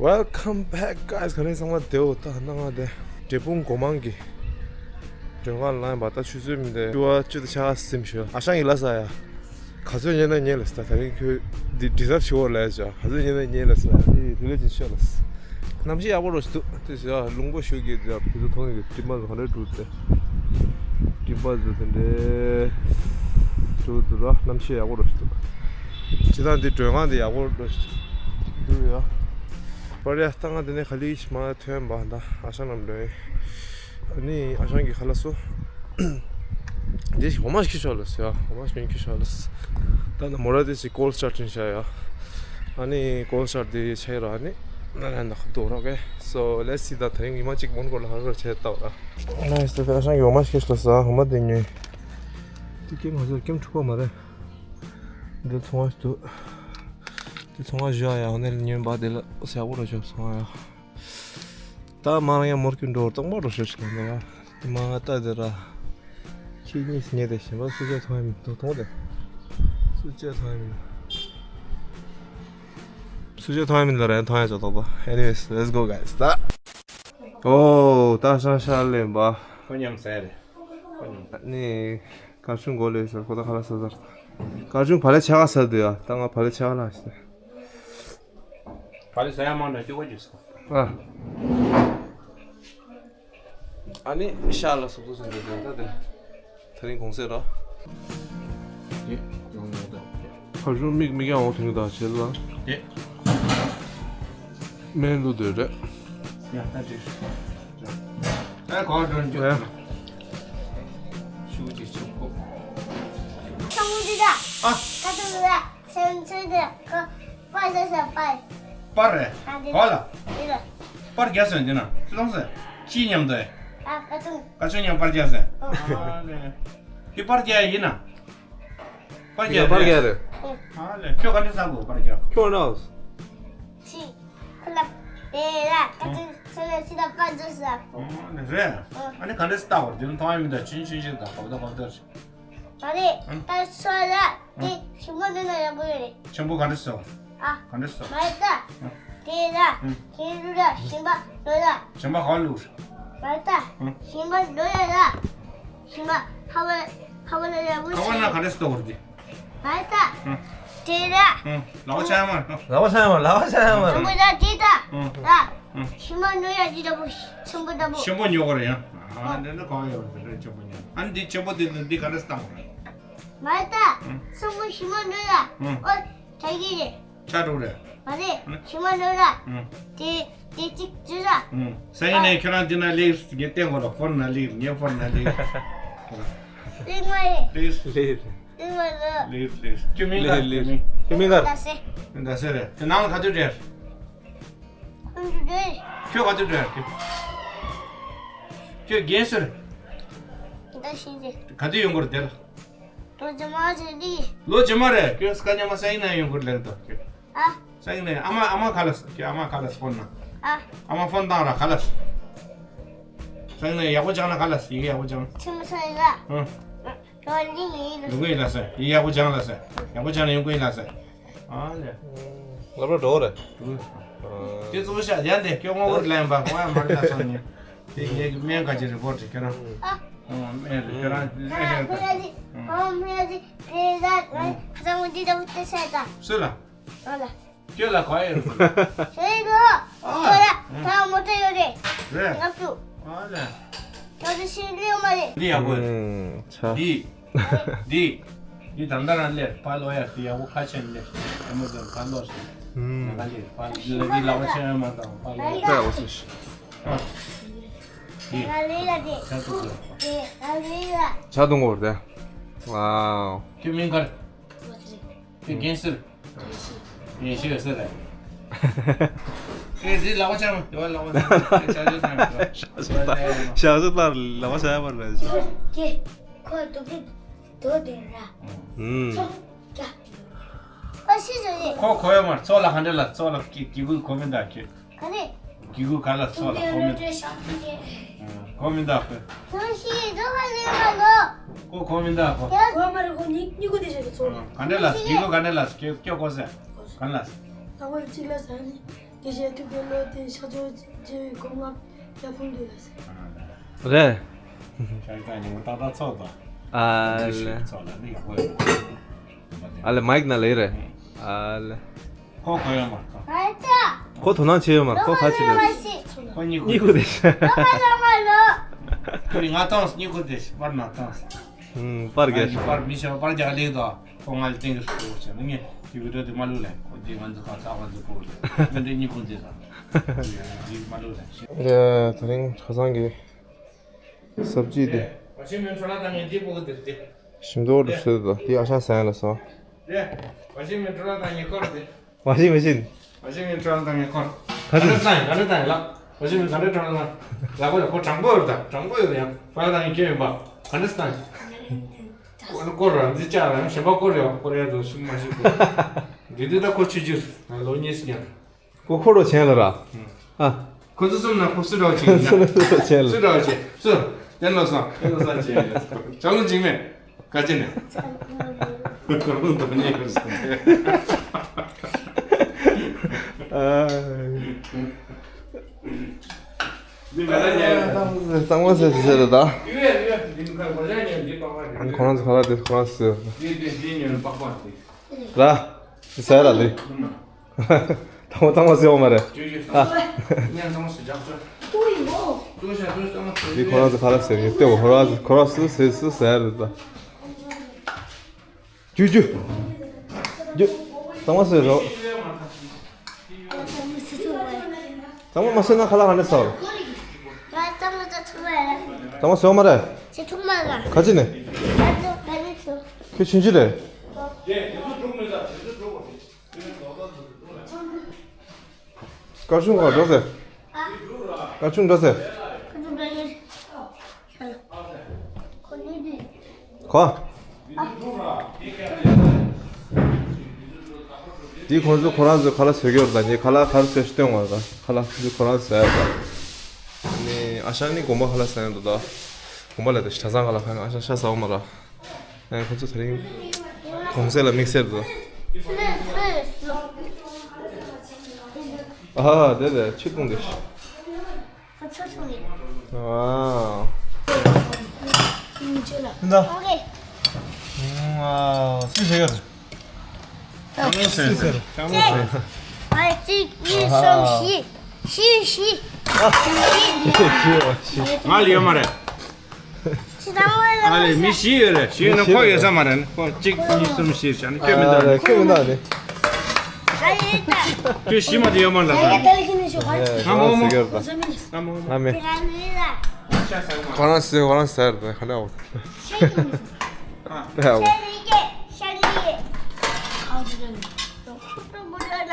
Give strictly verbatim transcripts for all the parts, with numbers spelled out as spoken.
Welcome back, guys. ག་རེ་ཚང་མ་བདེ་པོ། ད་ནང་ང་དེ་འབྲས་སྤུངས་སྒོ་མང་གི་མགྲོན་ཁང་ལ་ཡིན་པ། ད་ཆུ་ཚོད་མི་འདི་བཅུ་པ་བཅུ་དང་ཕྱེད་ཀ་ཟིན་ཤག་ཨ་ཞང་གིས་ལབ་ས་ཡ། ག་ཚོད་ཉལ་ན་ཉལ་ལབ་ས། ད་ད་རིང་ཁྱོད་འདི་ཌི་ཛརབ་བྱེད་འོ་ལབ་ཡ། ག་ཚོད་ཉལ་ན་ཉལ་ལབ་ས། ཨ་ནི་དེ་ལས་ཅི་ཤོད་ལབ་ས། གནམ་གཤིས་ཡག་པོ་རོ་ཞིག་འདུག་དེ་ཟེར་ཡ། རླུང་པོ་ཞུགས་ཀྱི་དེ་ཡ། བུ་ཚོ་མཐོང་ཡོད་ཀྱི་དྲི་མ་ལ་ག་རེ་འདུག་དེ། དྲི་མ་ཚོ་དེ་འདྲའི་འདུག་འདུག་ར། གནམ་གཤིས་ཡག་པོ་རོ་ཞིག་འདུག་སྤྱིར་བཏང་འདི་མགྲོན་ཁང་འདི་ཡག་པོ་རོ་ཞིག་འདུག་ཡ། པར་ཡ་ལྟ་ང་དེ་ནས་ག་ལེ་ཞིག་མ་ཐོན་པ། ད་ཨ་ཞང་ནམ་འགྲོ་ཡིན། ཨ་ནི་ཨ་ཞང་གིས་ག་ལབ་སོང་། འདི་འོ་མ་ཞིག་ཁྱེར་ཤོག་ལབ་ཟེར་ཡ། འོ་མ་ཞིག་ཁྱེར་ཤོག་ལབ་ཟེར། ད་ནི་མོ་ར་དེ་ཞིག་ཀོལ་སི་ཊར་བྱིན་བཞག་ཡ། ཨ་ནི་ཀོལ་སི་ཊར་དེ་ཆགས་ར། ཨ་ནི་ན་ན་ན་ཁ་དོ་ར་གེ། So let's see. ད་ད་རིང་ཉི་མ་གཅིག་མོན་གྷོ་ལ་ཧར་ཧར་བྱས་ལྟ་བ་ར། ནའི་སི། ད་ཨ་ཞང་གིས་འོ་མ་ཞིག་ཁྱེར་ཤོག་ལབ་ཟེར། འོ་མ་དེ་ཉོས། དེ་ཀེམ་ང་ཚོར་ཀེམ་འཁྲུག་པ་མ་རེད། འདི་ཚོང་བ་ཞིག་འདུག་དེ་ཚོང་བ་བཞག་ཡ། འོ་ནས་ཉོས་པ་དེ་ལ་ཟ་བོ་ར་ཞོག་ཚོང་བ་ཡ། ད་མ་རང་ཡང་མོར་གྱི་འགྲོ་སྟོང་པ་རོ་ཞོ་ཞིག་ལ་ཡ། མ་ང་ལྟ་དེ་ར། ཁྱེད་གཉིས་ཉེ་དེ་ཞིམ་པ་སུ་ཅག་མཐོང་ཡ་མི་འདུག་མཐོང་དེ། སུ་ཅག་མཐོང་ཡ་མི་འདུག་སུ་ཅག་མཐོང་ཡ་མི་འདུག་ར། མཐོང་ཡ་ཅོག་ཏོག་ཏོ། Anyways, let's go, guys. ད། ཨོ། ད་ཤང་ཤང་ལེན་པ། ཁོ་མཉམ་ཟ་ཡ་རེད། ཁོ་མཉམ། ནི། སྐར་ཆུང་མགོ་ལས་ཟེར། ཁོ་ད་ཁ་ལག་ཟ་ཟེར། སྐར་ཆུང་བག་ལེབ་ཕྱེད་ཀ་ཟ་འདུག་ཡ། ད་ང་བག་ལེབ་ཕྱེད་ཀ་ལ་ཟ། བག་ལེབ་ཟ་ཡ་མང་དྲགས་སྐྱུག་པ་འགྱོ་སོང་། ཨ། ཨ་ནི་ཤ་ལ་སོགས་པ་ཟ་འདུག་ད་དེ། ད་རིང་གུང་སེང་རོ། ཡེ། ཡོང་ཡོང་ད། སྐར་ཆུང་མིག་མིག་ཡང་འོང་དེང་ད་བྱེད་ལ། ཡེ། སྨན་བླུགས་འདོད་རེད། ཡ་ད་འགྲིག་ཨ་གོ་འགྲོ་འཇུ། ཡ། ཤུགས་ཅིག་ཆུ་ཁོ། ཨ། པར་རེད། ཨ་འདི་གོ་ལ། འདི་ལ། པར་རྒྱག་སོང་འདི་ན། ཅི་ལོང་སེ། ཅི་མཉམ་དུ། ཨ་ཀ་ཅུང་། ཀ་ཅུང་མཉམ་པར་རྒྱག་སེ། ཨ་ལེ། འདི་པར་རྒྱག་ཡིན་ན། པར་རྒྱག་པར་རྒྱག་རེད། ཨ་ལེ། ཁྱོད་ག་འདྲ་ཟ་གོ་པར་རྒྱག་ཁྱོད་རང་། ཅི། ཁ་ལབ། དེ་ལ་ཀ་ཅུང་། ཚོ་ལ་ཅི་ལ་པར་རྒྱག་ཟ། ཨ་ལེ་རེད། ཨ་ནི་ག་འདྲ་ཟ་གོ་འདི་ན་མཐོང་ཡ་མི་འདུག་ཆུང་ཆུང་ཞིག་དང་གོ་བརྡ་གོ་བརྡ། མ་རེད། ཨང་། ད་སོ་ལ་དེ་ཞིམ་པོ་འདོད་ན་ཡག་པོ་ཡོད་རེད། ཆེན་པོ་ག་འདྲ་སོ། ཨ། ག་འདྲ་སོ། མ་རེད་ད། ཨང་། དེ་ལ། ཨང་། དེ་རུ་ལ་ཞིམ་པ་འདོད་ལ། ཞིམ་པ་ག་བ་ལུགས། མ་རེད་ད། ཨང་། ཞིམ་པ་འདོད་ཡ་ལ། ཞིམ་པ་ཁ་བ་ཁ་བ་ལ་ཡག་པོ་ཁ་བ་ན་ག་འདྲ་སོ་བར་དེ། མ་རེད་ད། ཨང་། དེ་ལ། ཨང་། ལག་པ་ཆག་ཡ་མ་རེད། ལག་པ་ཆག་ཡ་མ་རེད། ལག་པ་ཆག་ཡ་མ་རེད། ཆེན་པོ་ལ་དེ་ད། ཨང་། ལ། ཨང་། ཞིམ་པ་འདོད་ཡ་དེ་ལྟ་བུ་ཆེན་པོ་ལྟ་བུ། ཆེན་པོ་ཉོ་གི་རེད་ཡ། ཨ་འདི་ནི་ག་བ་ཡོད་རེད། ཆེན་པོ་ཉོ། ཨ་ནི་འདི་ཆེན་པོ་དེ་འདི་ག་འདྲ་སོ་བཏང་བ་རེད། མ་རེད་ད། ཨང་། ཆེན་པོ་ཞིམ་པ་འདོད་ལ། ཨང་། ཨོ། ཆ་གི་རེད། ཆ་འགྲོ་རེད། མ་རེད། ཨང་། ཞིམ་པ་འདོད་ལ། ཨང་། དེ་དེ་གཅིག་བྱོས་ལ། ཨང་། སང་ཉིན་ནས་ཁྱོད་རང་འདི་ན་སླེབས། ངས་བསྟན་དགོས་ལ། ཕོན་ན་སླེབས། ངའི་ཕོན་ན་སླེབས། སླེབས་མ་རེད། སླེབས། སླེབས། སླེབས་མ་རེད། སླེབས། སླེབས། ཁྱོད་མིང་ག་ཁྱོད་མིང་ག་ཁྱོད་མིང་ག་ཟླ་ཟེར། ཟླ་ཟེར་རེད། དེ་ནང་ལ་ག་དུས་འབྲེལ། ཁོང་ཚོ་འབྲེལ། ཁྱོད་ག་དུས་འབྲེལ། ཁྱོད་རྒན་ཟེར། ཟླ་བཞི་རེད། ག་དུས་ཡོང་གི་རེད་དེ་ལ། ལོ་རྗེས་མ་རེད་ལི། ལོ་རྗེས་མ་རེད། ཁྱོད་སྐར་མ་སང་ཉིན་ན་ཡོང་གི་རེད་ལབ་དོ། ཨ། སང་ཉིན་ཨ་མ་ཨ་མ་ག་ལ་སོང་། ཁྱོད་ཨ་མ་ག་ལ་སོང་། ཕོན་ན། ཨ། ཨ་མ་ཕོན་བཏང་ར་ག་ལ་སོང་། སང་ཉིན་ཡག་པོ་སྦྱངས་ན་ག་ལ་སོང་། ཡི་གེ་ཡག་པོ་སྦྱངས། ཆུང་སོང་ཡ། ཨ། ལོ་ལི་ཡིན། ལོ་གི་ལ་སོང་། ཡི་གེ་ཡག་པོ་སྦྱངས་ལ་སོང་། ཡག་པོ་སྦྱངས་ན་ཡོང་གི་ལ་སོང་། ཨ་ལེ། ལབ་ར་འགྲོ་རེད། དེ་ཚོ་ཤ་ཡ་འདི་ཁྱོད་ངོ་བོར་ལན་པ་ཁོ་ཡ་མར་ལ་སོང་ནི། དེ་ངེད་ཀྱི་སྨན་ཁ་ཅིག་རི་པོར་ཊི་ཁྱེད་རང་། ཨ། ཨོ་སྨན་རེད་ཁྱེད་རང་སྨན་ཁ་ཅིག་ཨོ་སྨན་ཁ་ཅིག་དེ་ལ་ཁ་སང་འདི་ལྟ་བུ་དེ་བཤད་ད། སུ་ལ། ཨ་ལ། ཁྱོད་ལ་གོ་ཡོད། ཁྱོད་ལོ། ཨ། ཁྱོད་ལ་ད་མོ་ཊ་ཡོད་རེད། རེད། ལྔ་བཅུ། ཨ་ལེ། ཁྱོད་ཚོ་ཤེས་ལེ་མ་རེད། འདི་ཡག་པོ་རེད། ཨུམ། ཆ། འདི། འདི། འདི་ད་ལྟ་རང་སླེབས། ཕར་ལོག་ཡ། འདི་ཡག་པོ་ཁ་ཕྱེ་ནས་སླེབས། ཨེ་མ་ཛོན་ཕར་ལོག་ཤིག་ཨུམ། ང་ལ་འདི་ཕར་འདི་ལ་འདི་ལག་པ་ཕྱེ་ཡ་མ་བཏང་། ཕར་ལོག་ཡ། ད་འོ་སི་ཤི། ཨ། འདི། ཆ་ཐུག་གོ། ཆ་ཐུག་གོ་རེད། ཝའོ། ཁྱོད་མིང་ག་རེ། ཁྱོད་རྒན་ཟེར། ཡིན་ཤི་ཟེར་རེད། ཨེ་འདི་ལག་པ་འཆང་། དེ་བ་ལག་པ་འཆང་། ཞག་ཤོག་ལག་པ་འཆང་ཡ་མ་རེད། ཞག་ཤོག་ལག་པ་འཆང་ཡ་མ་རེད། ཀྱེ། ཁོ་འདུག་གི་འདུག་དེ་ར། ཨུམ། ཁོ་ཤི་ཟེར་རེད། ཁོ་གོ་ཡོད་མ་རེད། ཚོགས་ལ་ག་འདྲ་ལ། ཚོགས་ལ་གི་གི་གུ་གོ་མིན་ད་ཁྱོད། ག་རེ། གི་གུ་ག་ལ་ཚོགས་ལ་གོ་མིན། གོ་མིན་ད་ཁོ། ཚོགས་ཤི་འགྲོ་ག་ལེ་མ་ལོ། ཁོ་གོ་མིན་ད་ཁོ། གོ་མ་རེད། ཁོ་གཉིས་གཉིས་གུ་དེ་བྱེད་ཀྱི་ཚོགས་ལ། ག་འདྲ་ལ་གི་གུ་ག་འདྲ་ལ་ཁྱོད་ཁྱོད་གོ་ཟེར། ག་ལ། ལག་པ་གཅིག་ལ་ཟ་ནི། དགེ་བཤེས་ཐུབ་བསྟན་བློ་བརྟན་ཤར་ཕྱོགས་རྗེ་ཡི་གོ་འཕང་ཡར་ཕུལ་འདུག་ལགས་སེ། རེད། ཤར་ཕྱོགས་ཉིན་མོ་ཏག་ཏག་ཚོགས་དང་། ཨ་ལེ། ཚོགས་ལ་ནི་ཡག་པོ་ཡོད། ཨ་ལེ་མའིག་ནང་ལ་ཡོད་རེད། ཨ་ལེ། ཁོ་གོ་ཡོད་མ་ཁོ། ཁོ་དོ་སྣང་བྱེད་ཡོད་མ་ཁོ་ཕ་ཆེ་ལེ། ཁོ་གཉིད་ཁུག་དེ། ཁོ་ང་ཏང་གཉིད་ཁུག་དེ་པར་ན་ཏང་། ཨུམ་པར་རྒྱག་པར་མི་ཤེས་པར་རྒྱག་ལེགས་དོ། ཁོ་ང་ལ་བསྟན་གྱི་སུ་བྱས་ན་ངས་དེ་བི་ཌིའོ་དེ་མ་ལུས་ལས་ཁོ་དེ་ང་ཚོ་ཁ་ཚ་བ་ཚོ་ཁོ་མི་འདྲ་གཉིད་ཁུག་དེ་དང་། དེ་མ་ལུས་ལས། ཡ་དེ་རིང་ཁ་སང་གི་སབ་ཇི་དེ། ཞིམ་མདོག་རུ་བཟོས་དོ། དེ་ཨ་ཤ་ཟ་ཡ་ལ་སོ། ཝ་ཤིང་མེ་ཊི་ཊི་ལ་དང་ཉེ་འཁོར་དེ། ཝ་ཤིང་མེ་ཤིན། ཝ་ཤིང་མེ་ཊི་ཊི་ལ་དང་ཉེ་འཁོར། ག་ཚོད་ག་འདྲ་བཏང་ཡིན་ལགས། ཝ་ཤིང་མེ་ག་འདྲ་ཊི་ཊི་ལ་དང་། ལག་པ་ལ་ཁོ་དྲང་པོ་ཡོད་ད། དྲང་པོ་ཡོད་ཡང་ཕ་ལ་དང་ཉེ་ཁྱོད་ཡིན་པ། ག་འདྲ་བཏང་ཡིན། ཁོ་ལ་སྐོར་ར་འཛི་ལྕགས་ར་ཡང་གཞན་པ་སྐོར་ཡོད་སྐོར་ཡ་དུ་ཤུགས་མ་ཤུགས་སྐོར། དེ་དུས་ད་ཁོ་ཆུ་རྒྱུས་ལོ་གཉིས་སུ་ཉར། ཁོ་ཁོ་རོ་ཆེན་ལ་ར། ཨ། ཁོ་ཚོ་གསུམ་ན་ཁོ་སུ་འདྲ་བ་ཆེན་ཡིན་ན། སུ་འདྲ་བ་ཆེན། སུ་འདྲ་བ་ཆེན། སུ། བསྟན་བློ་བཟང་། བསྟན་བློ་བཟང་ཆེན་ཡིན། ལྕགས་ལུང་འཇིགས་མེད། ག་ཅི་ནས། ཁོ་རང་དོན་གཉེར་ཡོད་ཟེར་ཏེ། འདི་མེད་ན་ཉལ། གཙང་མ་ཟེར་ཟེར་རེད་ད། ཡོད་ཡོད་འདི་མི་ཁ་གོ་ཆ་ཉལ་འདི་པགས་པ་རེད། ཁོ་རང་ཚོ་ཁ་ལག་དེ་ཁོ་རང་ཟེར། འདི་འདི་འདི་ཉོན་པགས་པ་འདི། ར། ཟེར་ར་འདི། ཨུམ། དང་པོ་གཙང་མ་ཟེར་བ་མ་རེད། ཨ། འདི་ཁོ་རང་ཚོ་ཁ་ལག་ཟེར་ཡོད་ལྟོས། ཁོ་རང་ཁོ་རང་སུ་སུ་ཟེར་རེད་ད། ཇུ་ཇུ། ཇུ། གཙང་མ་ཟེར་རོ། གཙང་མ་མ་ཟེར་ན་ཁ་ལག་ག་འདྲ་ཟ་བ། གཙང་མ་ཟེར་བ་མ་རེད། ག་ཅི་ནས། ཁྱོད་ཆུང་ཆུང་རེད། སྐར་ཆུང་ག་འགྲོ་ཟེར། སྐར་ཆུང་འགྲོ་ཟེར། གོ། འདི་ཁོང་ཚོ་ཁོ་རང་ཚོའི་ཁ་ལག་བཟོ་གི་ཡོད་རེད་ད། ངས་ཁ་ལག་ག་རེ་བཟོས་ཤིག་སྟོན་དགོས་རེད་ད། ཁ་ལག་འདི་ཁོ་རང་ཚོ་ཟ་ཡ་རེད་ད། ནི་ཨ་ཞང་ནི་དགོན་པ་ཁ་ལག་ཟ་ཡ་འདུག་ད། དགོན་པ་ལ་ད་གྲྭ་ཚང་ཁ་ལག་ཁ་ནི་ཨ་ཞང་ཤ་ཟ་བ་མ་རེད། ཨ་ཁོང་ཚོ་དེ་རིང་གོང་གསལ་ལ་དམིགས་བསལ་དུ། ཨ་དེ་དེ་ཆུ་བཏུང་དེ། ཨ། ཨ། སུས་ཟེར་ཡོད། ཨ་གཅིག་གཉིས་གསུམ་བཞི། བཞི་བཞི། ང་ལ་ཡོད་མ་རེད། ཨ་ལས་མི་བཞི་ཡོད་རེད། བཞི་ཡོད་ན་ཁོ་ཡོད་ས་མ་རེད། ཁོ་གཅིག་གཉིས་གསུམ་བཞི་བྱས་ན་ཁྱོད་མི་འདུག་ཨ་ལས་ཁྱོད་མི་འདུག་ཨ་ལས། ཁྱོད་བཞི་མ་དེ་ཡོད་མ་རེད་ལགས། ང་མོ་མོ། ང་མོ་མོ། ང་མེད། ཁོ་རང་ཟེར་ཁོ་རང་ཟེར་རེད་ག་འདྲ་འོ།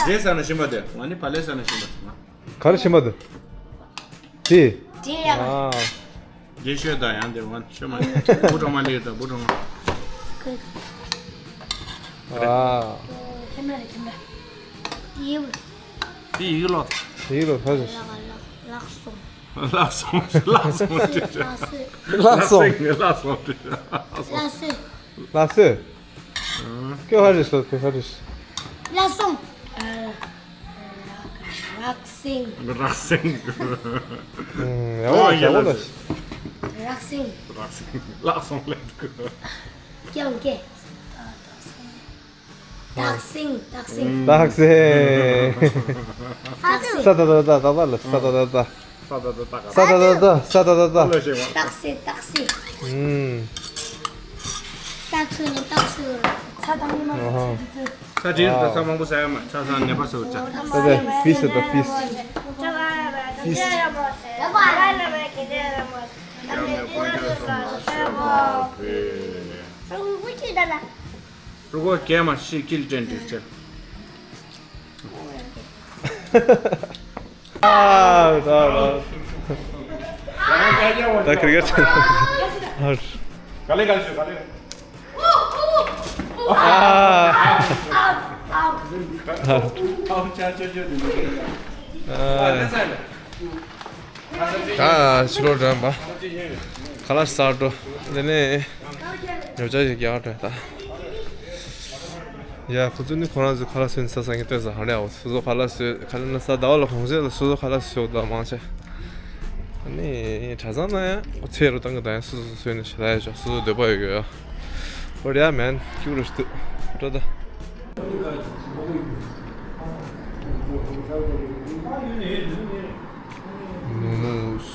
རྗེས་ཟ་ན་ཞིམ་པ་དེ། ང་ནི་བ་ལས་ཟ་ན་ཞིམ་པ་དེ། ག་རེ་ཞིམ་པ་དེ། དེ། དེ་ཡ། ཨ། རྗེས་ཤོད་དང་ཡང་དེ་ང་ཤོད་མ་ཡིན། བུ་གྲོགས་མ་ལེགས་དང་བུ་གྲོགས་མ། ཨ། ཁེ་མ་རེད་ཁེ་མ། ཡིའུ། དེ་ཡིག་ལོ། དེ་ཡིག་ལོ་ཧ་ཞེས། ལག་ལག་སོང་། ལག་སོང་ལག་སོང་ལག་སོང་ལག་སོང་ལག་སོང་། ལག་སོང་། ལག་སོང་། ཁྱོད་ཧ་རེ་ཤོད་ཁྱོད་ཧ་རེ་ཤོད། ལག་སོང་། རག་སེང་། རག་སེང་། ཨུམ། ཡ་ཝ་ཡ་ཝ་ལ། རག་སེང་། རག་སེང་། ལག་སོང་ལེ། ཀྱང་ཀྱེ། རག་སེང་། རག་སེང་། རག་སེང་། རག་སེང་། ས་ད་ད་ད་ད་ད་ལ་ས་ད་ད་ད། ས་ད་ད་ད་ས་ད་ད་ད་ས་ད་ད་ད། ཏག་སེ་ཏག་སེ། ཨུམ། ཏག་སེ་ནི་ཏག་སེ་རེད། ཚྭ་དང་ཉི་མ་ཨ་ཧ། ཚྭ་དྲིལ་དང་ཚྭ་མང་པོ་ཟ་ཡ་མ། ཚྭ་ཚྭ་ནད་པ་སོགས་ཅག་ད་ད་ཕིས་ད་ཕིས། ཕིས། རུ་གོ་གས་མ་ཤི་ཁིལ་ཅན་དྲིལ་ཅན། ད་ད་ད་ཁིར་གེ་ཆེ། ག་ལེ་ག་ལེ་ཤོད་ག་ལེ། ཨ། ཨ། ད་ཕྱི་ལོགས་འགྲོ་ཡིན་པ། ཁ་ལག་ཟ་འགྲོ། དེ་ནས་ཉོ་ཆ་ཞིག་རྒྱག་འགྲོ་ད། ཡ། ཁོ་ཚོ་ནི་ཁོ་རང་ཚོའི་ཁ་ལག་བཟོས་ནས་ཟ་ས་ངས་ལྟོས་ས་ཧ་ལས་ཨོ། སོ་སོ་ཁ་ལག་བཟོས། ཁ་ལག་ན་ཟ་ཟླ་བ་ལ་གོང་ཚད་ལ་སོ་སོ་ཁ་ལག་བཟོས་ད་མང་ཆེ། ཨ་ནི་གྲྭ་ཚང་ན་ཡང་ཚེ་རུ་བཏང་གི་ད་ཡང་སོ་སོ་བཟོས་ནས་ཞེ་ད་ཡ་ཆོག་སོ་སོ་འདོད་པ་ཡོད་ཡོད་ཡ། ཨོ་རེད་ཡ་མན། ཁྱུག་རུ་ཞིག་འདུག་སྤྲོ་ད། མོ་མོས།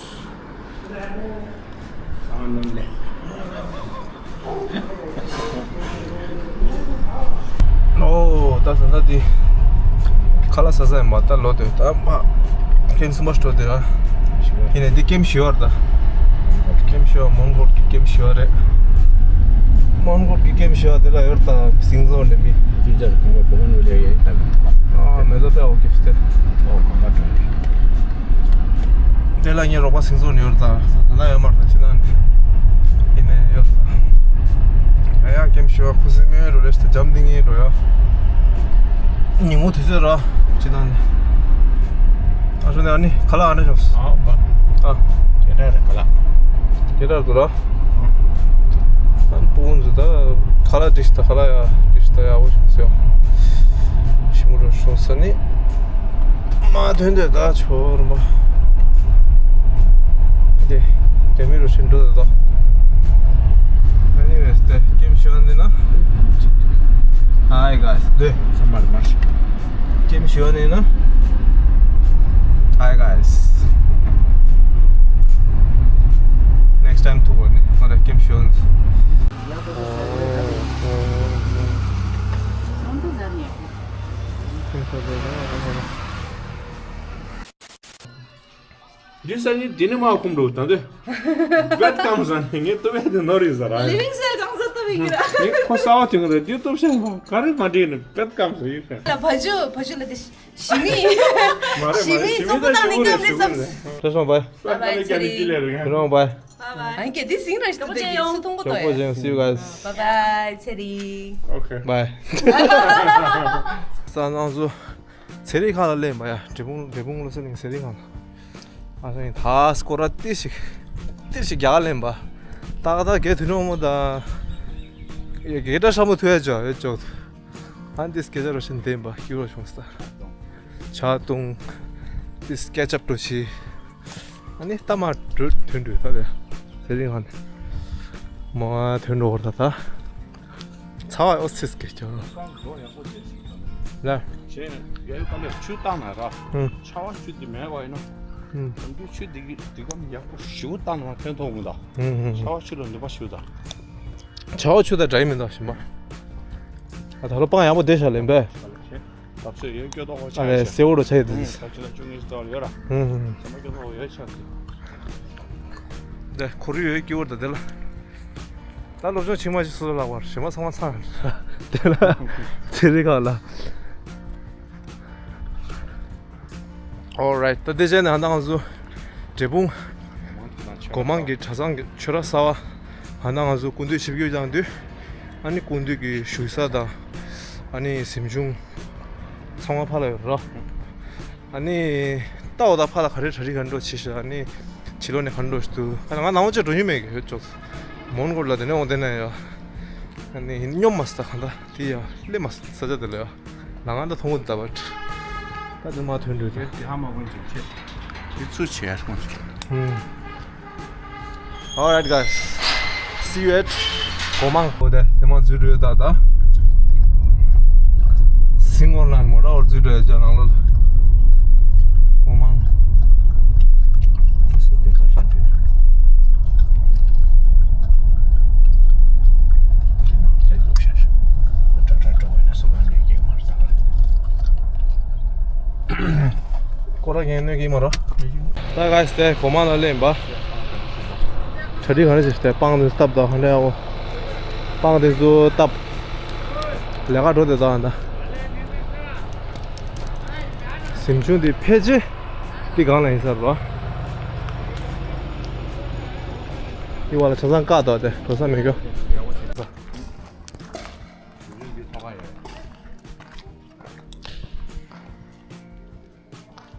ཨོ། ད་ད་ད་འདི་ཁ་ལག་ཟ་ས་ཡིན་པ། ད་ལོ་དེ་ད་མ་ཀེམ་སུ་མ་སྤྲོ་དེ་ར། ཡིན་ནས་འདི་ཀེམ་ཞི་ཝར་ད། ཀེམ་ཞི་ཝར། མོན་གྷོ་གི་ཀེམ་ཞི་ཝར་རེད། མོན་གྷོ་གི་ཀེམ་ཞི་ཝར་དེ་ལ་ཡོད་ད། སིང་ཟོ་ནས་མི། ཅི་ཅར་ཁོང་གོ་བོ་ནུ་ལེ་ཡེ་ད་མི་ཐུབ། ཨ་མེ་ཏོ་ཏེ་ཨོ་ཀེ་སྟེ། ཨོ་གང་ག་དྲན། དེ་ལ་ངའི་རོགས་པ་སིང་ཟོ་ནས་ཡོད་ད། ད་ན་ཡོད་མར་ད་ཕྱི་ན་ནི། ཡིན་ནས་ཡོད་ད། ཡ་ཡ་ཀེམ་ཞི་ཝར་ཁུ་སིམ་མེ་རུ་རེ་སྟེ་འཇམ་ཏིང་ངེ་རུ་ཡ། ཉིན་མོ་དུས་ཚོད་ར། ཕྱི་ན་ནི། ཨ་ཞོ་ནས་ཨ་ནི་ཁ་ལག་ཨ་ནི་ཞོག་ཨ་བ། ཨ། ཁྱེད་རང་རེད་ཁ་ལག་ཁྱེད་རང་དུ་ར། ཨ་ནི་སྤུ་གུ་ཚོ་ད་ཁ་ལག་འགྲིག་ཤི་ད། ཁ་ལག་ཡ་འགྲིག་ཤི་ད་ཡག་པོ་བྱུང་སོང་ཡ། ཞིམ་པོ་རུ་བྱུང་ས་ནི། མ་ཐོན་དེ་ད་ཆོ་རུ་མ། དེ་དེ་མི་རུ་ཤིན་འགྲོ་དེ་ད། ཨ་ནི་བས་དེ་ཀེམ་ཞི་ཝར་འདི་ན། Hi guys. དེ་སོ་མར་མར། ཀེམ་ཞི་ཝར་ནས་ན། Hi guys. Next time ཐུག་པ་ནི་ང་ར་ཀེམ་ཞི་ཝར་ནས། འདི་ས་ནི་འདི་ནི་མ་ཁུམ་འགྲོ་ད་འདི། བེད་ཀམ་ས་ནི་ངས་ཏུ་བེད་ནོ་རི་ཟ་ར། ལི་ཝིང་སེལ་གང་ཟ་ཏུ་བི་གི་ར། ངས་ཁོ་ས་བ་དུང་རེ་འདི་ཏུ་ཤང་མ་ག་རེ་མ་འདྲེས་ནི་བེད་ཀམ་ས་ཡོད་ཁན། ད་བ་ཇུ་བ་ཇུ་ལ་དེ་ཞི་མི། མ་རེད་མ་ཞི་རེད། མི་ཞི་མི་ཚོགས་པ་ད་དང་ནི་ཀམ་ནི་སམ། ཞི་མི་རེད། ཞི་མི་རེད། Bye bye. Bye bye. ཚེ་རིང་། ཁྱེད་རང་བའི། Bye bye. ཨ་ནི་གལ་ཏེ་སིང་ར་ཞིག་ཏུ་དེ་གི་སུ་ཐུང་གོ་ཏོ་ཡ། See you guys. Bye bye. ཚེ་རིང་། Okay. Bye. ས་ནང་སུ། ཚེ་རིང་ཁ་ལ་སླེབས་པ་ཡ། འབྲས་སྤུངས་འབྲས་སྤུངས་ལ་སེ་ལིང་ཚེ་རིང་ཁ་ལ། ཨ་ས་ཡིན་ད་སྐོར་ར་ཏི་ཞིག་ཏི་ཞིག་རྒྱག་ལེན་པ། ཏག་ཏག་གེ་དུས་ནོ་མོ་ད། ཡ་གེ་ཏྲ་ཤ་མོ་ཐུ་ཡ་ཅོ་ཡོད་ཅོ། ཨ་ཏི་སྐད་ཆ་རོ་ཤིན་ལྡན་པ་སྐྱུ་རོ་བྱུང་སྟ། ཇ་བཏུང་། ཏི་སྐད་ཆ་པྲོ་ཤི། ཨ་ནི་ལྟ་མ་འགྲོ་དོན་འགྲོ་ད་དེ། ཚེ་རིང་ཧན། མ་དོན་འགྲོ་བར་ད་ད། ཚ་བ་ཨོ་སིས་ཀེ་ཅོ། ལ། ཞེས་ཡ་ཡོ་ཀ་ལེ་ཆུ་བཏང་ན་ར། ཧུམ། ཆ་བ་ཆུ་དེ་མེད་པ་ཡིན་ན། ཧུམ། དམ་རྒྱུ་ཆུ་དེ་གི་དེ་གམ་ཡག་པོ་ཞུ་བཏང་ན་ཐོན་ཐོག་མི་ད། ཧུམ་ཧུམ། ཆ་བ་ཆུ་ལ་ནུས་པ་ཞུ་ད། ཆ་བ་ཆུ་ད་འདྲ་ཡི་མི་ད་ཞིམ་པ། ཨ་ད་ལོ་པང་ཡག་པོ་དེ་ཤ་ལེན་པས། ད་ཚོད་ཡོད་སྐྱོ་ཏོག་ཨ་ལེ་སེ་འོ་རོ་ཆ་ཡི་དེ། ད་ཚོད་ལ་ཅུང་ངེས་ཏོག་ཡོད་ར། ཧུམ་ཧུམ། ཚོད་མ་སྐྱོ་ཏོག་ཡོད་ཆ་དེ། ད་ཁོར་ཡུག་ཡོད་སྐྱོ་བོ་ད་དེ་ལ། ད་སློབ་སྦྱོང་ཆེན་མ་ཞིག་སོ་སོ་ལགས་པར་ཞེ་མ་ཚང་མ་ཚང་། དེ་ལ་དེ་རིགས་ག་ལ། Alright. ད་དེ་རྗེས་ནས་ཧ་ད་ང་ཚོ་འབྲས་སྤུངས་སྒོ་མང་གི་གྲྭ་ཚང་གི་ཆོས་ར་གསར་པ་ཧ་ད་ང་ཚོ་སྐུ་མདུན་ཆིབས་བསྒྱུར་བཏང་དུས། ཨ་ནི་སྐུ་མདུན་གྱི་བཞུགས་ས་དང་། ཨ་ནི་གཟིམ་ཆུང་ཚང་མ་ཕ་ལ་ཡོད་ར། ཨ་ནི་ལྟ་འོ་ད་ཕ་ལ་ག་རེ་གྲ་སྒྲིག་ག་འགྲོ་ཆེ་ཤོས། ཨ་ནི་ཕྱི་ལོགས་ནས་ག་འགྲོ་ཞིག་འདུག་ཨ་ང་ནང་ཆ་འགྲོ་ཡུལ་མེད་གི་ཡོད་ཅོག་མོན་གྷོ་ལ་དེ་ནས་འོང་དེ་ན་ཡ། ཨ་ནི་སྙོམས་མ་སི་ད་གང་ད་དེ་ཡ་སླེབས་མ་སི་ས་ཆ་དེ་ལ་ཡ། ལ་ང་ད་མཐོང་གི་ད་བ། ད་དེ་མ་ཐོན་འགྲོ་དེ། དེ་ཧ་མ་གོན་ཅིག་ཆེ། དེ་ཚུ་ཆེ་ཡ་སོང་ཅིག་ཧུམ། Alright guys, see you at སྒོ་མང་། འོ་དེ་དེ་མ་འཛུལ་རུ་ཡོད་ད་ད། སིང་འོར་ལན་མོ་ར་འོར་འཛུལ་རུ་ཡོད་ཅ་ནང་ལོ། སྒོ་མང་། སྐོར་ར་ངན་གནོད་ཀྱི་མ་རོ། ད་ག་སྟེ་གོ་མ་ལ་ལེན་པ། གྲ་སྒྲིག་ག་རེ་བྱེད་སྟེ་སྤང་དེ་སྟབས་དང་ཧ་འདྲ་ཡག་པོ། སྤང་དེ་ཚོ་སྟབས། ལས་ཀ་འགྲོ་དེ་དང་ད། གཟིམ་ཆུང་དེ་ཕལ་ཆེར་དེ་སྒང་ལ་ཡིན་ས་རོ། དེ་བ་ལ་གྲྭ་ཚང་བཀག་འདུག་སྟེ་འགྲོ་ས་མེད་གི།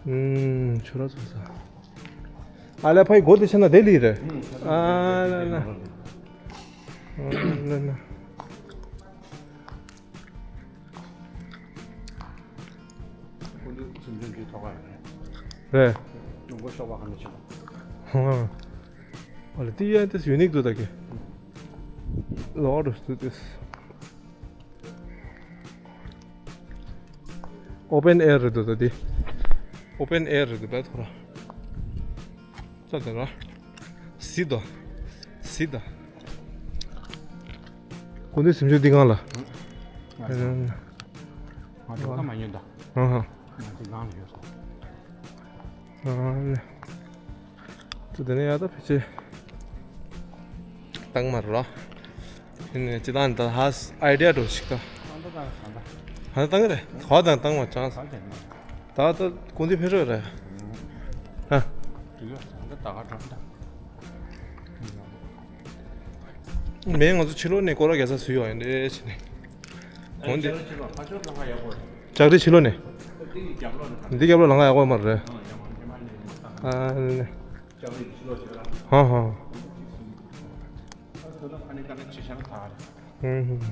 ཨུམ། ཆུ་ར་ཚོ་ས། ཨ་ལེ་ཕའི་སྒོ་དེ་ཕྱེ་ན་དེ་ལི་རེད། ཨ་ལ་ལ། ཨ་ལ་ལ། ཐོག་ཁ་ཡོད་རེད། རེད། ལུང་པ་གཤོག་པ་གང་ནས་ཕྱིན་པ། ཧང་། ཨ་ལ་དེ་ཡང་དེ་ཡུ་ནིག་འདུག་ད་གི། ལོ་རུ་སུ་དེ། ཨོ་པན་ཨེར་རེད་འདུག་ད་དེ། ཨོ་པན་ཨེར་རེད་འདུག་བས་ཐོ་ར། ཙ་ཙ་ར། སི་དོ། སི་ད། ཀུན་ཏུ་སེམས་ཤུགས་འདི་གང་ལ། ང་ཚོ་ང་ཚོ་ད་མ་ཉོན་ད། ཧང་ཧང་། ང་ཚོ་ནང་ལ་ཡོད་ས། ཨ་ནི། ད་དེ་ནས་ཡ་ད་ཕལ་ཆེར་བཏང་མ་རེད་ར། དེ་ནས་སྤྱི་བཏང་ད་ཧ་ཨའི་ཌི་ཡ་འགྲོ་ཞིག་ད། ད་ད་ད་ད། ཧ་བཏང་གི་རེད། ག་བ་དང་བཏང་མ་ཅང་། ད་ད་ཀུན་ཏུ་ཕེབས་རོགས་རེད། ཧ། དེ་ག་ད་ག་དྲག་ད། མེད་ང་ཚོ་ཕྱི་ལོགས་ནས་སྐོར་ར་རྒྱག་ས་བཟོས་ཡོད་ཡིན་རེད་ཕྱི་ནས། འོན་ཏེ། ལྕགས་རི་ཕྱི་ལོགས་ནས། འདི་རྒྱབ་ལོགས་ལ་ལང་ཡག་པོ་མ་རེད། ཨ་ནི། ཧ་ཧ། ཧུམ་ཧུམ།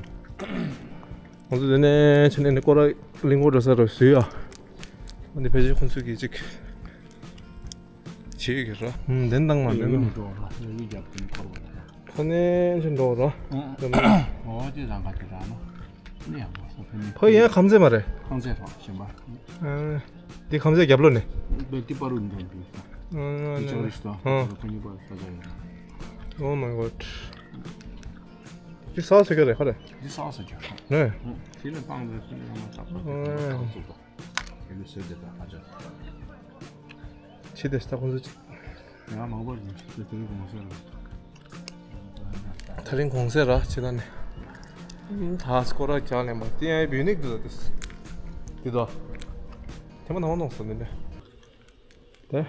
ང་ཚོ་འདི་ནས་ཕྱི་ནས་ནི་སྐོར་ར་གླིང་སྐོར་འགྲོ་ས་རུ་བཟོས་ཡོད། འདི་ཕལ་ཆེར་ཁོང་ཚོས་ཀྱི་ཅིག་བྱེད་ཀྱི་ར། ཧུམ། འདེན་བཏང་མ་འདེན་ཡོད་ནི་ན། འགྲོ་ར་ཡོད་ནི་རྒྱབ་ཀྱི་སྐོར་བ་དེ་ར། ཕ་ནས་ཕྱིན་འགྲོ་ར། ཨོ་དེ་རང་ག་དེ་ར་ནོ། ནི་ཡང་མ་སོང་ཕ་ནས། ཕ་ཡན་ཁམ་ཚེ་མ་རེད། ཁམ་ཚེ་རོ་ཞིམ་པ། ཨ། འདི་ཁམ་ཚེ་རྒྱབ་ལོགས་ནས། བེ་ཏི་པ་རུ་འདོན་པའི་ས། ཨ་ནི། ཅོ་རི་སྟོ། ཨ། ཁོ་གཉིས་པ་ས་ཆ་ཡོད། Oh my god. འདི་ས་ས་རྒྱ་རེད་ཁ་རེད། འདི་ས་ས་རྒྱ་རེད། ནས། ཕྱི་ནས་སྤང་འདི་ཕྱི་ནས་ཡང་མ་ཐག་པ་ཨ། ཐག་ཚུགས་པ། ཡུལ་སྲོལ་དེ་དག་ཧ་ཅང་། ཕྱི་དེ་ལྟ་ཁོང་ཚོ་ཅིག་ང་མང་པོ་ཡིན་ཞེས་དེ་རིང་གོང་གསལ་རེད། ད་རིང་གོང་གསལ་ར་ཕྱི་ད་ནས། ད་སྐོར་ར་རྒྱག་ལེན་པ་དེ་ཡང་ཡུ་ནིག་འདུག་ད་དེ། དེ་དོ། དེ་མ་ནང་མ་ནང་སོང་དེ་འདྲ། དེ།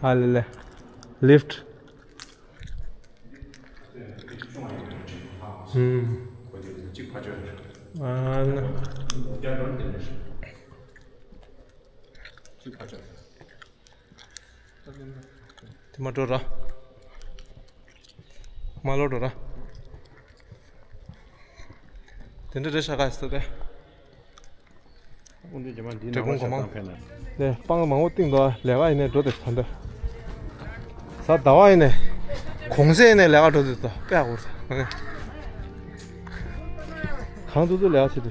ཨ་ལེ་ལེ། ལིཕ་ཊི། ཧུམ། ཨ་ན། དེ་མ་འགྲོ་ར། མ་ལོ་འགྲོ་ར། དེ་འདྲ་རེད་ཤག་ག་ས་རེད། འབྲས་སྤུངས་སྒོ་མང་། ལས་སྤང་མང་པོ་བཏིང་འདུག་ལས་ཀ་ཡིན་ནའི་འགྲོ་དེ་ད་འདི། གཟའ་ཟླ་བ་ཡིན་ནའི། གུང་སེང་ཡིན་ནའི་ལས་ཀ་འགྲོ་དེ་ད་དཔེ་ཡག་པོ་རེད། གང་ཐུབ་ཐུབ་ལས་ཀ་བྱེད་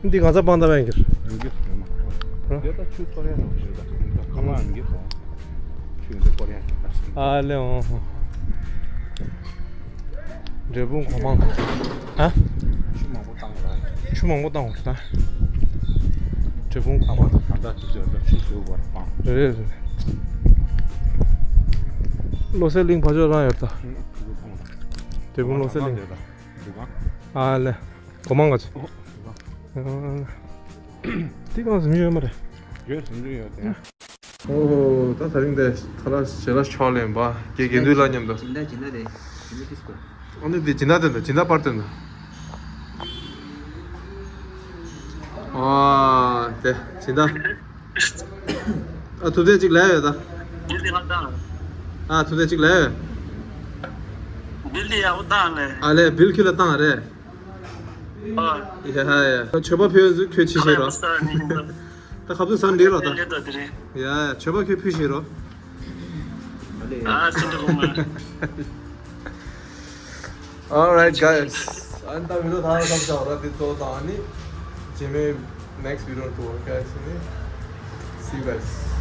དེ། འདི་ང་ཚ་སྤང་ད་བན་གྱིར། ཡོད་ཀྱི་ཡོད་མ་རེད། དེ་ད་ཆུ་གཏོར་ཡ་ནང་བཞིན་ད་ཁ་མ་ཡིན་གྱི་ད། ཆུ་ཡོད་འདི་གཏོར་ཡ་ད། ཨ་ལེ་ཨོ་ཧོ། འབྲས་སྤུངས་སྒོ་མང་། ཧ། ཆུ་མང་པོ་བཏང་བ་རེད། ཆུ་མང་པོ་བཏང་བ་རེད་ད། འབྲས་སྤུངས་སྒོ་མང་། ད་ལྟ་ཆུ་ཚོད་ད་ཆུ་ཚོད་བར་སྤང་། རེད་རེད། བློ་གསལ་གླིང་ཕ་ཕྱོགས་རང་ཡོད་ད། ཆུ་ཚོད་བཏང་བ་རེད། འབྲས་སྤུངས་བློ་གསལ་གླིང་། འདུག་ག་ཨ་ལེ། སྒོ་མང་ག་ཚོད། འདུག་ག་ཨ། དེ་གང་ཟིན་ཡོད་མ་རེད། ཡོད་ཟིན་ཡོད་དེ། ཨོ། ད་ད་རིང་དེ་ཐ་ར་ཞེ་ལ་ཕྱོགས་ལེན་པ་དགེ་དགེ་འདུན་ལ་མཉམ་དུ། སྦྱིན་བདག་སྦྱིན་བདག་རེད། སྦྱིན་བདག་ཏིས་ཀོ། ཨ་ནི་དེ་སྦྱིན་བདག་སྟོན་དང་སྦྱིན་བདག་པར་སྟོན་དང་། ཨ་དེ་སྦྱིན་བདག་ཨ་ཐུབ་བསྟན་གཅིག་ལས་ཡོད་ད། ཨ་ཐུབ་བསྟན་གཅིག་ལས་ཡོད། ཨ་ལས་བིལ་ཁྱོད་ལ་བཏང་རེད། ཡ་ཡ། མཆོད་པ་ཕུལ་ཚུལ་ཁྱོད་ཕྱི་བཞེས་རོགས། ད་ཁ་བཏུ་ཟ་འདི་རོགས་ད། ཡ་ཡ་མཆོད་པ་ཁྱོད་ཕུལ་བཞེས་རོགས། Alright guys. ཨ་ནི་ད་བི་ཌི་ཡོ་ད་ལྟ་ཙམ་བྱ་བ་ར་འདི་གཙོ་བོ་དང་ཨ་ནི། རྗེས་མའི་next video to guys. See you guys.